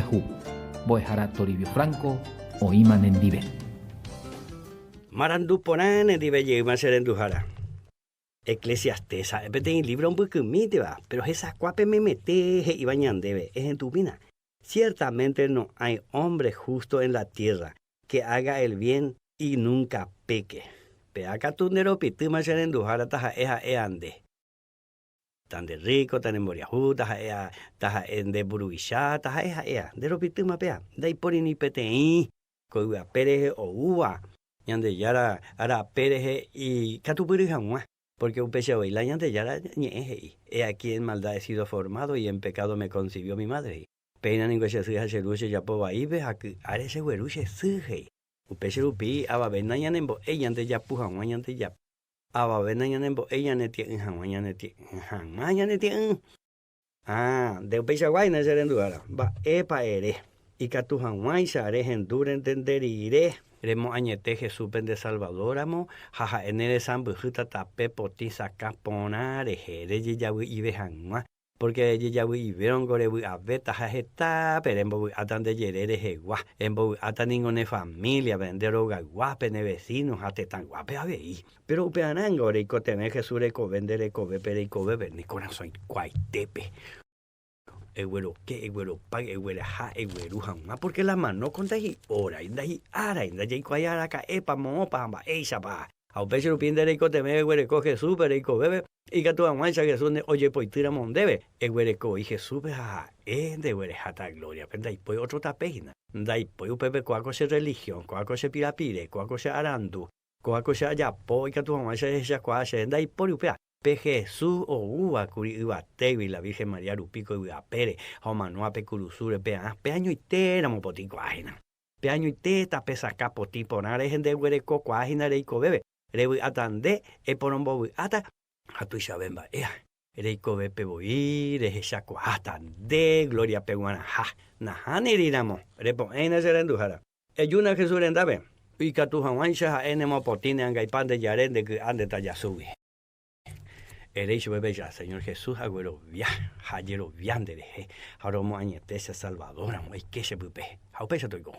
Pyahu. Mbo'ehára Toribio Franco oĩma nendive. Marandu porã nendive jeýma che renduhára. Eclesiastés ha'e peteĩ lívro mbykymíteva, péro hesakuápe memete he'íva ñandéve, Ehendumína, ciertamente no hay hombre justo en la tierra que haga el bien y nunca peque. Péa katu nde ropitýma che renduhára taha'e ha'e a nde. Ta nde rríko, ta ne mboriahu, taha'e taha'e nde mburuvicha, taha'e ha'éa, nde ropitýma péa, ndaipóri ni peteĩ ko yvy ape rehe oúva Ñandejára rape rehe ikatupyry hag̃ua, pórke upéicha voi la Ñandejára ñe'ẽ he'i, He aquí en maldad he sido formado y en pecado me concibió mi madre, he'i. Péina ningo che sy ha che ru chejapo vaípe ha ky'áre chegueru che sy, he'i. Upéicha rupi avave nañanembo'éi ñandejapu hag̃ua ñandejapu. Avave nañanembo'éi ñanetie'ỹ hag̃ua ñanetie'ỹ hag̃ua ñanetie'ỹ. Ha nde upeichaguáina che renduhára, mba'épa ere, ikatu hag̃uáicha rehendu rentende rire remoañete Jesúspe nde Salvador ramo ha ha'e neresãmbyhýta tape potĩ sakã porã rehe rejejavy'ive hag̃ua Pórke rejejavy'ivérõngo revy'avéta ha hetápe rembovy'áta nde jere rehegua, embovy'áta ningo ne famíliape, nde rogayguápe, ne vesíno ha tetãyguápe avei. Péro upearãngo reikotevẽ Jesús rekove nde rekovépe reikovépe ne korasõikuaitépe. Egueroke, egueropáy, egueraha, egueru hag̃ua, pórke la manóko ndahi'órai, ndahi'árai, ndajaikuaái araka'épa, moõpa ha mba'éichapa. Ha upéicha rupi nde reikotevẽ eguereko Jesúspe reikovépe, ikatu hag̃uáicha Jesús ne ojepoitýramo ndéve, eguereko voi Jesúspe ha ha'e ndeguereháta glóriape, ndaipói ótro tape hína. Ndaipói upépe kóa ko che rrelihión, kóa ko che pirapire, kóa ko che arandu, kóa ko che ajapo ikatu hag̃uáicha ehechakuaa chéve, ndaipóri upéva. Pe Jesús oúva kuri yvatégui la Virgen María rupi ko yvy apére ha omanóva pe kurusúre, pe'ã pe añoitéramo potĩ kuaa hína. Pe añoite tape sakã potĩ porã rehe nde guerekokuaa hína reikovéve, revy'áta nde, eporombovy'áta ha tuichave mba'éa. Reikovépe voi rehechakuaáta nde glóriape guarãha. Nahániri ramo, repo'ẽina che renduhára. Ejúna Jesús rendápe, ikatu haguãicha ha'e nemopotĩ ne angaipa nde jare nde ky'a nde tajasúgui. Ere ichupe péicha, Señor Jesús, aguerovia ha ajerovia nderehe, ha romoañete che Salvador ramo, eike che pype. Ha upéicha toiko.